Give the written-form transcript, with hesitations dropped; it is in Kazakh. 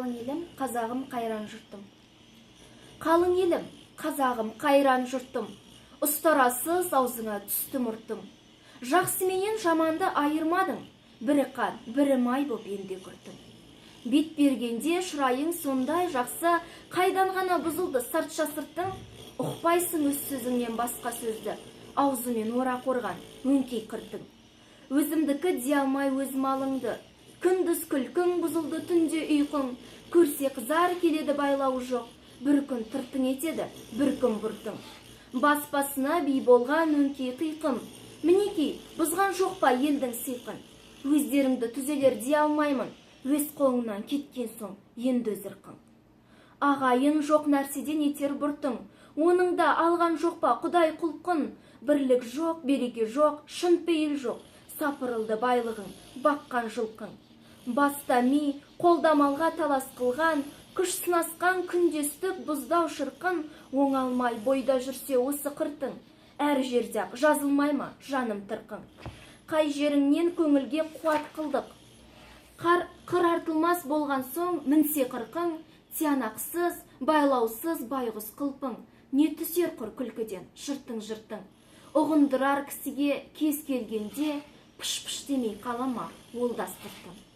Қалың елім, қазағым, қайран жұртым. Қалың елім, қазағым, қайран жұртым, ұстарасыз аузыңа түсті мұртың. Жақсы менен жаманды айырмадың, бірі қан, бірі май боп енді күртің. Бет бергенде шырайың сондай жақсы, қайдан ғана бұзылды сартша сыртың? Ұқпайсың өз сөзіңнен басқа сөзді, аузымен ора қорған өңкей қыртың. Өзімдікі дей алмай өз малыңды, күндіз күлкің бұзылды, түнде ұйқың. Көрсе қызар келеді, байлауы жоқ, бір күн тыртың етеді, бір күн бұртың. Бас басына би болған өңкей қиқым, мінекей, бұзған жоқ па елдің сиқын? Өздеріңді түзелер дей алмаймын, өз қолыңнан кеткен соң енді өз ырқың. Ағайын жоқ нәрседен етер бұртың, оның да алған жоқ па құдай құлқын? Бірлік жоқ, береке жоқ, шын пейіл жоқ, сапырылды байлығың, баққан жылқың. Баста ми, қолда малға талас қылған, күш сынасқан күндестік бұздау шырқын. Оңалмай бойда жүрсе осы қыртың, әр жерде ақ жазылмай ма жаным тырқың? Қай жеріңнен көңілге қуат қылдық? Қар, қыр артылмас болған соң мінсе қырқың, тиянақсыз, байлаусыз байғұс қылпың, не түсер құр күлкіден жыртың жыртың? Ұғындырар кісіге кез келгенде пыш пыш демей қала ма ол да астыртын?